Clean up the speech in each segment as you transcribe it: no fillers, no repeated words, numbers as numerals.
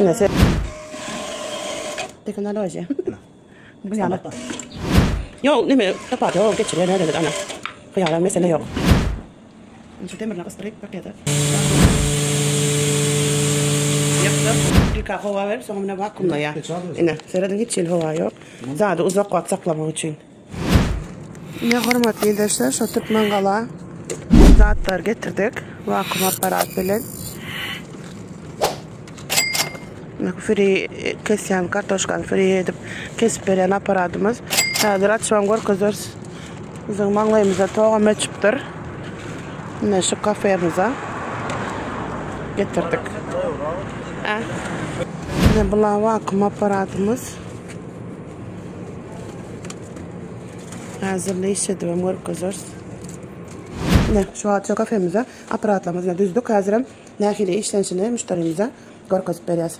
Ine se. Tehnologiýa. Bu ýaly. Ýok, neme, tapar ýok, geçirýär nädende ana. Hyýala mesele ýok. Şu demirine gysdyryp pakete. Ýapdyk. Ilka howa berip, soňra mine wakuumlaýar. Ine, serediň hiç hili howa ýok. Zady uzak wagt saklamak üçin. Ine hormatly ildeşler, şu Türkmengala zatlar getirdik. Wakuum apparat bilen. Fri kesýän kartoşkany fri edip kesip berýän apparatymyz. Häzir açybam görkezeris. Biziň maňlaýymyzda togam öçüpdir. Ine şu kafemize getirdik. Ine bular wakuum apparatymyz. Häzir ne işledibem görkezeris. Ine şu wagt şu kafemize apparatlarymyzy düzdük. Häzirem nähili işlenişini müşderimize görkezip berýäs.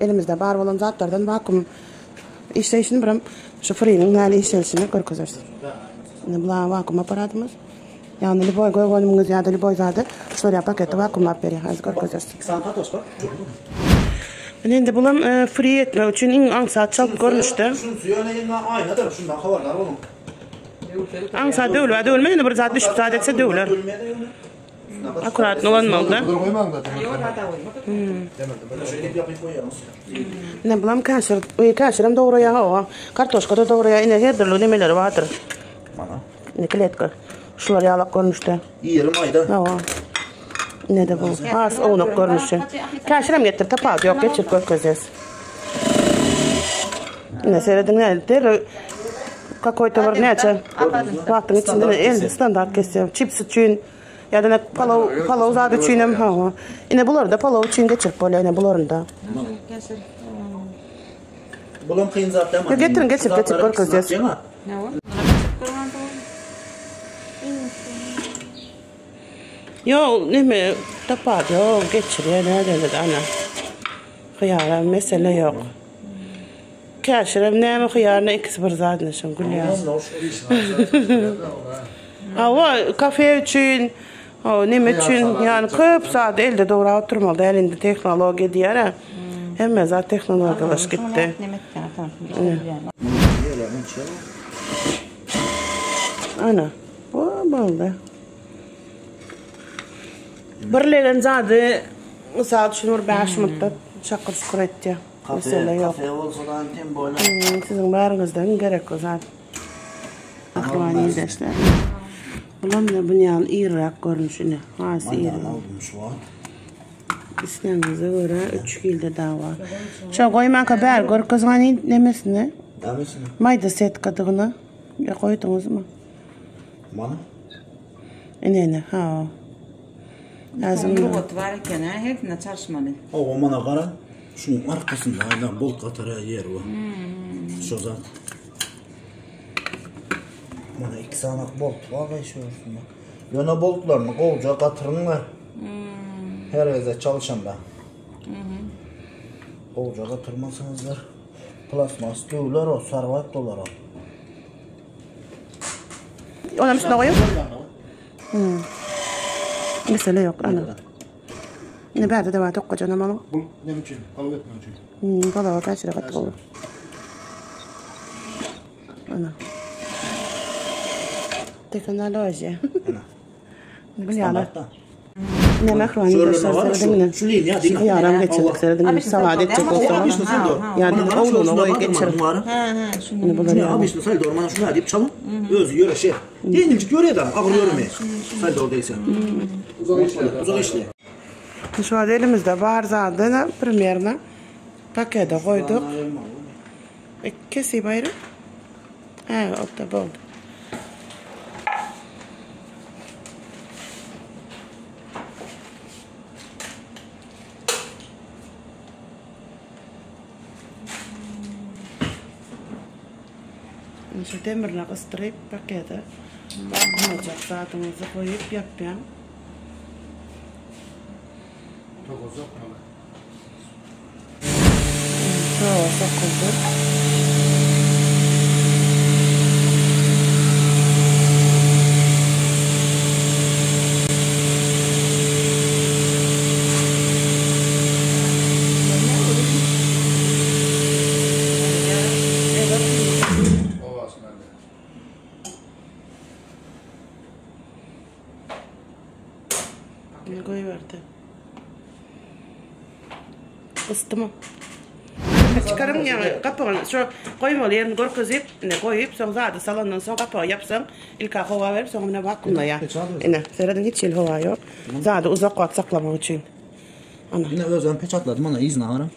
Elimizde bar bolan zatlardan wakuum işleýşini birem şu friniň nähili işlenişini görkezeris. Ine bular wakuum apparatymyz. Ýagny lýuboý gök önümiňiz ýa-da lýuboý zady şular ýaly paketde wakuumlap berýär. Häzir görkezeris. Ine indi bulam fri etmek üçin iň aňsat çalt görnüşde. Şunsy ýöne ýeňňe aýnadyr, şundan habardar boluň. Aňsat döwülýär, döwülmez indi bir zat düşüp zat etse döwüler. Akkuratny ulanmalyda. Ine bulam käşir, käşirem dograýar hawa. Kartoşka-da dograýar. Ine her dürli nemeleri bardyr. Mana. Ine kletka. Şular ýalak görnüşde. Ýeri maýda. Hawa. Ine de bu. Has ownuk görnüşi. Käşirem getir, tapawudy ýok, geçirip görkezýäs. Ine serediň nädip derrew kakoý-to bir näçe wagtyň içinde el standart kesýär. Çips üçin ýa-da ne palaw palaw zat üçin hem hawa. Ine bulary da palaw üçin geçirip bolýar ine bularyny da. Bulam kyn zat däl. Getiriň geçirip geçirip görkezýäs. Ýok neme tapar ýok geçirýär nädende ana. Hyýara mesele ýok. Käşirem näme hyýar ne ikisi bir zat ine şoň gülýär. Hawa kafe üçin hawa neme üçin ýani köp zady elde dograp oturmaly däl indi tehnologiýa diýýär-ä. Hemme zat tehnologiýalaşyp gitdi. Ana bu boldy. Bir legen zady mysal üçin bir 5 minutda şakyr-şukur etýär. Mesele ýok. Kafe bolsa da tem boýla. Siziň baryňyzdan gerekli zat. Mähriban ildeşler. Bulam da bunýan iriräk görnüşini. Has iri. Islegiňize görä 3 hilde dawa. Şo goýmanka bäri görkeziň hany nemesini. Nämesini? Maýda setkadygyny. Ýa goýduňyzmy? Mana. Ine ine ha. Lazym. Roboty bar eken ha, hersine çalyşmaly. Hawa mana gara. Şuň arkasynda aýdan bolt gatara ýer bar. Şu zat. Mana iki sanak bolt bar gaý şu üstünde. Ýöne boltlaryny gowja gatyryňlar. Her gezek çalyşanda. Gowja gatyrmasaňyzlar plasmas döwler o, sarwat bolar o. Onam üstüne goýuň. Hmm. Mesele ýok, ana. Ine bärde de bar tokgajan hem alyň. Bu näme üçin? Palaw etmek üçin. Hmm, palawa käşire gaty gowy. Ana. Tehnologiýa. Ana. Bilýärler. Ne mähriban ildeşler serediň Şu liniýa diňe. Hyýaram geçirdik serediň. Salat etjek bolsaňyz. Ýa diňe owluna goýup geçirip. Ha, ha, şunu. Ine bular ýaly. Obişni saldor mana şuna diýip çalyň. Özi ýöreşer. Ýeňiljik ýöreýär agyr ýöremeýär. Saldor diýse. Uzak işleýär. Uzak işleýär. Şu wagt elimizde bar zady primerno pakete goýduk. Kesip aýryp. Hä, okda boldy. Şu demirine gysdyryp pakete vakuumlajak zadyňyzy goýup ýapýaň. Toga sokmaly. Toga sokuldy. Gysdymy? Çykaryň ýaňy gapagyny şo goýmaly ýerini görkezip, ine goýup, soň zady salandan soň gapagy ýapsaň, ilk-ä howa berip, soň ine wakuumlaýar. Ine, serediň hiç hili howa ýok. Zady uzak wagt saklamak üçin. Ana. Ine özem peçatladym ana yzyna garaň.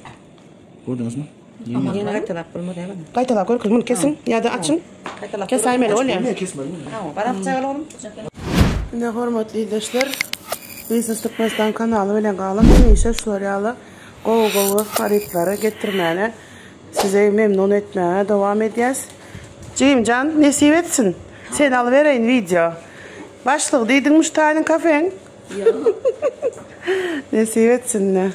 Gördüňizmi? Ýene gaýtalap bolmaz ýa muny. Gaýtalap görkez, muny kesiň ýa-da açyň. Gaýtalap. Kesäýmeli bolýar. Bolýar kesmeli. Hawa, barak çagal oglum. Ine hormatly ildeşler, Biznes Türkmenistan kanaly bilen galyň hemişe şular ýaly gowy gowy harytlary getirmäne sizi memnun etmäge dowam edýäs. Jigimjan nesip etsin. Seni alybereýin wideo. Başlygy diýdiňmi şu taýynyň kafeň? Ýok. Nesip etsin.